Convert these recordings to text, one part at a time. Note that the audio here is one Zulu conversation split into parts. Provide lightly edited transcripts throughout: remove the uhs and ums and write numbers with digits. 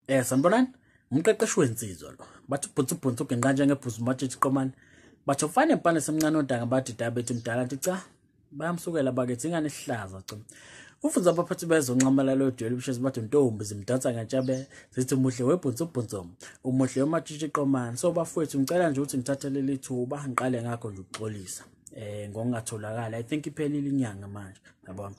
Sanibonani, umqeqeshi wensizwa lo. Bathi ubhunsu ubhunsu ugenqa njengebhuzu matshitshi qomane. Bathi ufane empane semncane odanga bathi dabethi mdala athi cha. Bayamsukela bakithi ingane ihlaza cha. Ufunza abaphathi bezonxamala lo dwele ubushezi bathi ntombi zimdansa ngantshabe zithi muhle webhunsu ubhunsu umuhle umatshitshi qomane. So bafowethu ngicela nje ukuthi ngithathe leli thuba ngiqale ngakho nje ukuxolisa. Ngokungatholakala. I think iphelile inyanga manje, yabona.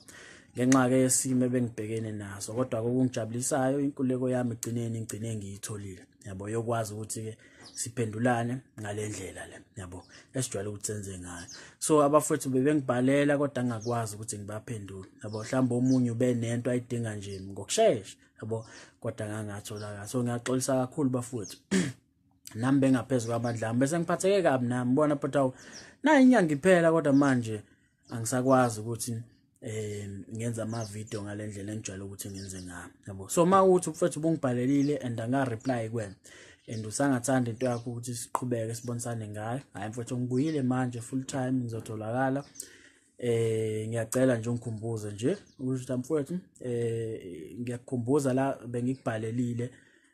Ngenxa ke yesimo ebengibhekene naso, kodwa okungijabulisayo inkululeko yami igcineni ngigcine ngiyitholile, yabo, yokwazi ukuthi ke siphendulane ngalendlela le, yabo, esijwayele ukuthi senze ngayo. So abafowethu bebengibhalela kodwa ngingakwazi ukuthi ngibaphendule, yabo. Mhlawumbe omunye ube nento ayidinga nje ngokushesha, yabo, kodwa ngangatholakala. So ngiyaxolisa kakhulu bafowethu, nami bengaphezulu kwamandla ami, bese ngiphatheke kabi nami bona but nayi inyanga iphela, kodwa manje angisakwazi ukuthi ngenza ama video ngalendlela engijwayele ukuthi ngenze ngayo, yabo. So uma uthi mfethu ubungibhalelile and anga reply kuwena and usangathanda into yakho ukuthi siqhubeke sibonisane ngayo, hayi mfethu ngibuyile manje full time ngizotholakala. Ngiyacela nje ungikhumbuze nje ukuthi mfethu ngiyakukhumbuza la bengikubhalelile,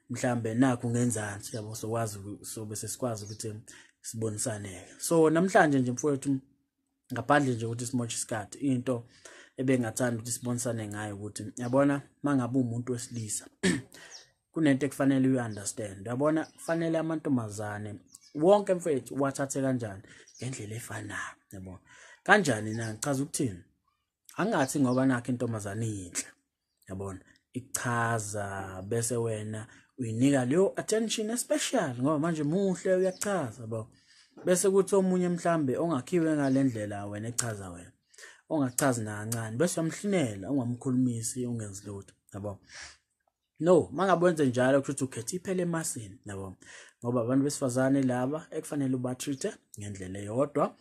mhlambe nakho ngenzansi, yabo, sokwazi sobe sesikwazi ukuthi sibonisane. So namhlanje nje mfethu, ngaphandle nje ukuthi simoshe isikhathi, into ebengathanda ukuthi sibonisane ngayo ukuthi yabona mangabe umuntu wesilisa kunento ekufanele uyi-understand, yabona, kufanele amantombazane wonke mfethu uwathathe kanjani ngendlela efanayo, yabo. Kanjani na? Ngichaza ukuthini? Angathi ngoba nakho intombazane iyinhle, yabona, ichaza bese wena uyinika leyo attention especial ngoba manje muhle uyachaza, yabo. Bese kuthi omunye mhlambe ongakhiwe ngalendlela wena echaza wena, ongachazi nakancane, bese uyamhlinela ungamkhulumisi ungenzi lutho, yabo. No, mangabe wenze njalo kusho ukuthi ukhetha iphele emasini, yabo, ngoba abantu besifazane laba ekufanele ubatreat ngendlela eyodwa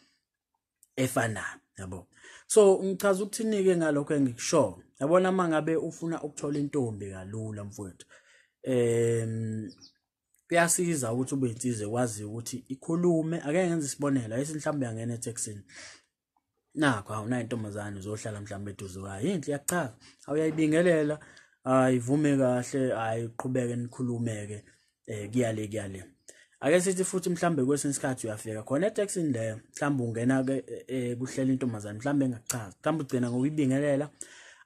efanayo, yabo. So ngichaza ukuthini-ke ngalokho engikusho? Yabona, mangabe ufuna ukuthola intombi kalula mfowethu, kuyasiza ukuthi ube insizwa ekwaziyo ukuthi ikhulume. Ake ngenze isibonelo, ake mhlawumbe uyangena etekisini, nakho awunayo intombazane uzohlala mhlawumbe eduze kwayo, yinhle iyakuchaza, awuyayibingelela, ayivume kahle, ayiqhubeke nikhulume-ke kuyale kuyale. Ake sithi futhi mhlambe kwesinye isikhathi uyafika khona etekisini leyo, mhlambe ungena ke kuhlela intombazane mhlambe engakuchazi, mhlambe ugcina ngokuyibingelela,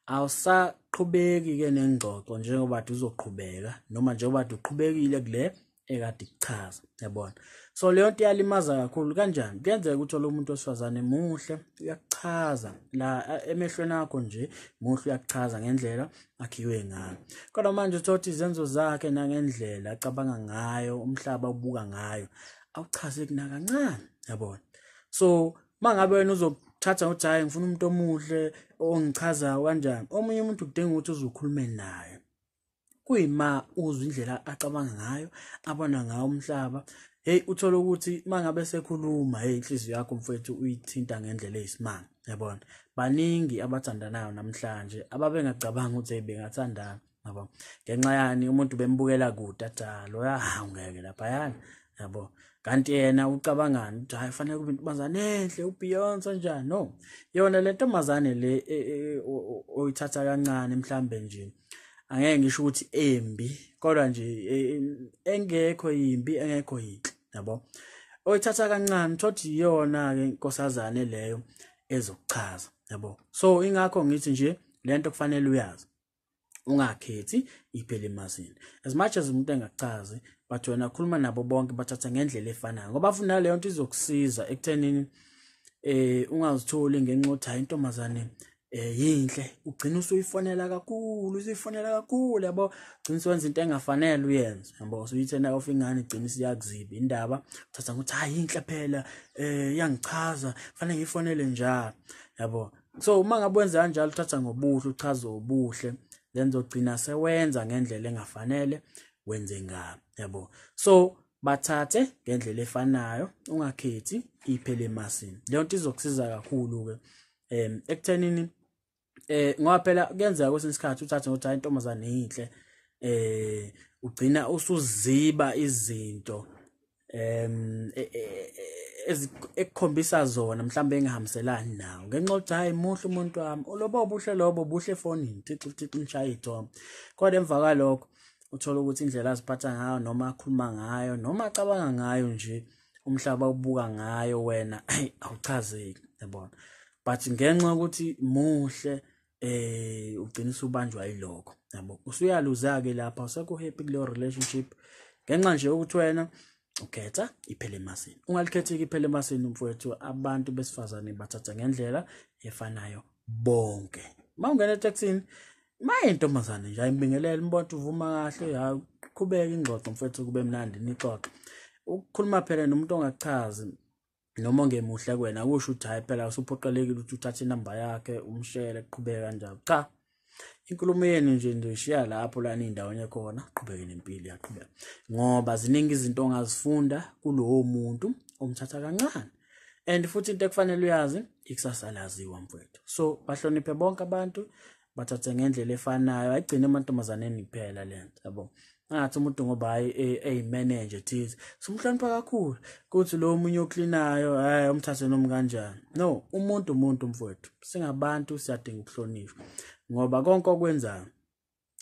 awusaqhubeki-ke nengxoxo njengoba kade uzoqhubeka noma njengoba kade uqhubekile kule ekade ikuchaza, yabona. So leyo nto iyalimaza kakhulu. Kanjani? Kuyenzeka ukuthi lo muntu wesifazane muhle uyakuchaza la emehlweni akho nje, muhle uyakuchaza ngendlela akhiwe ngayo, kodwa manje uthola izenzo zakhe nangendlela acabanga ngayo, umhlaba ubuka ngayo, awuchazeki nakancane, yabona. So mangabe wena uzokuthatha ukuthi hayi ngifuna umuntu omuhle ongichazayo kanjani, omunye umuntu kudinga ukuthi uzukhulume naye, kuyima uzwa indlela acabanga ngayo, abona ngayo umhlaba. Hey, uthola ukuthi mangabe sekhuluma, hey, inhliziyo yakho mfethu uyithinta ngendlela eyisimanga, yabona. Baningi abathandanayo namhlanje ababengacabanga ukuthi bengathandana, yabo, ngenxa yani umuntu bembukela kude athi lo ngeke laphayana, yabo, kanti yena ucabangani ukuthi hayi fanele kube intombazane enhle uBeyonce njani. No, yona le ntombazane le oyithatha kancane mhlambe nje, angeke ngisho ukuthi embi, kodwa nje engekho yimbi, engekho yinhle, yabo, oyithatha kancane thothi iyona ke inkosazane leyo ezokuchaza, yabo. So ingakho ngithi nje lento kufanele uyazi, ungakhethi iphele emasini. As much as umuntu engachazi, but wena khuluma nabo bonke, bathatha ngendlela efanayo, ngoba funa leyo nto izokusiza ekuthenini ungazitholi ngenxa yokuthi hayi intombazane yinhle, ugcina usuyifonela kakhulu, usuyifonela kakhulu, yabo, ugcina usuwenza into engafanele uyenze, yabo, usuyithena off ingane, igcina isiyakuziba indaba, uthatha ukuthi hayi inhle phela, iyangichaza, fanele ngiyifonele njalo, yabo. So uma ngabe wenza kanjalo, uthatha ngobuhle, uchaza ubuhle, then uzogcina sewenza ngendlela engafanele wenze ngayo, yabo. So bathathe ngendlela efanayo, ungakhethi iphele emasini. Leyo nto izokusiza kakhulu ke ekuthenini ngoba phela kuyenzeka kwesinye isikhathi uthathe ngokuthi hayi intombazane yinhle, ugcina usuziba izinto ekukhombisa zona mhlawumbe engahambiselani nawo, ngenxa yokuthi hayi muhle umuntu wami, lobo buhle, lobo buhle efonini, thixi thixi nishaya iy'thombe, kodwa emva kwalokho Uthola ukuthi indlela aziphatha ngayo noma akhuluma ngayo noma acabanga ngayo nje, umhlaba ubuka ngayo wena awuchazeki, yabona. But ngenxa yokuthi muhle ugcina usubanjwa yilokho, yabo. Usuyaluza-ke lapha, usekho happy kuleyo relationship ngenxa nje yokuthi wena ukhetha iphele emasini. Ungalikhethi-ke iphele emasini mfowethu, abantu besifazane bathatha ngendlela efanayo bonke. Uma ungena etekisini, uma intombazane nje ayimbingelele, umbona uvuma kahle, qhubeka ingxoxo mfowethu, kube mnandi nixoxe. Ukukhuluma phela nomuntu ongachazi noma ongemuhle kuwena akusho ukuthi hhayi phela usuphoqelekile ukuthi uthathe inamba yakhe umshele kuqhubeke kanjalo. Cha, inkulumo yenu nje ngishiya lapho la nindawonye khona, qhubeke nempilo, iyaqhubeka. Ngoba ziningi izinto ongazifunda kulowo muntu omthatha kancane. And futhi into ekufanele uyazi, ikusasa laziwa mfowethu. So bahloniphe bonke abantu, bathathe ngendlela efanayo, ayigcine emantombazaneni kuphela lento, yabo. Angathi umuntu ngoba hayi eyi-manager thize simhlonipha kakhulu, kuthi lo omunye oklinayo hayi umthathe noma kanjani. No, umuntu umuntu mfowethu, singabantu siyadinga ukuhlonishwa, ngoba konke okwenzayo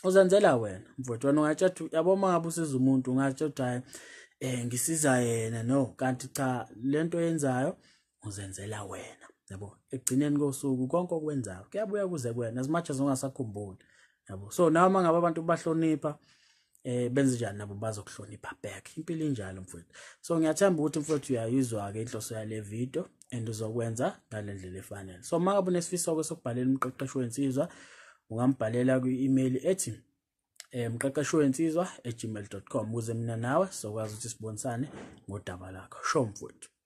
uzenzela wena mfowethu. Wena ungatshela, yabo, uma ngabe usiza umuntu ungatshela ukuthi hayi ngisiza yena, no, kanti cha, lento oyenzayo uzenzela wena, yabo. Ekugcineni kosuku konke okwenzayo kuyabuya kuze kuwena, as much as ungasakhumbuli, yabo. So nawe uma ngabe abantu bahlonipha, benze njani nabo bazokuhlonipha back. Impilo injalo mfowethu. So ngiyathemba ukuthi mfowethu uyayizwa-ke inhloso yale video and uzokwenza ngale ndlela efanele. So uma ngabe unesifiso-ke sokubhalela umqeqeshi wensizwa, ungambhalela kwi-email ethi mqeqeshi wensizwa@gmail.com, ukuze mina nawe sizokwazi ukuthi sibonisane ngodaba lakho. Sho mfowethu.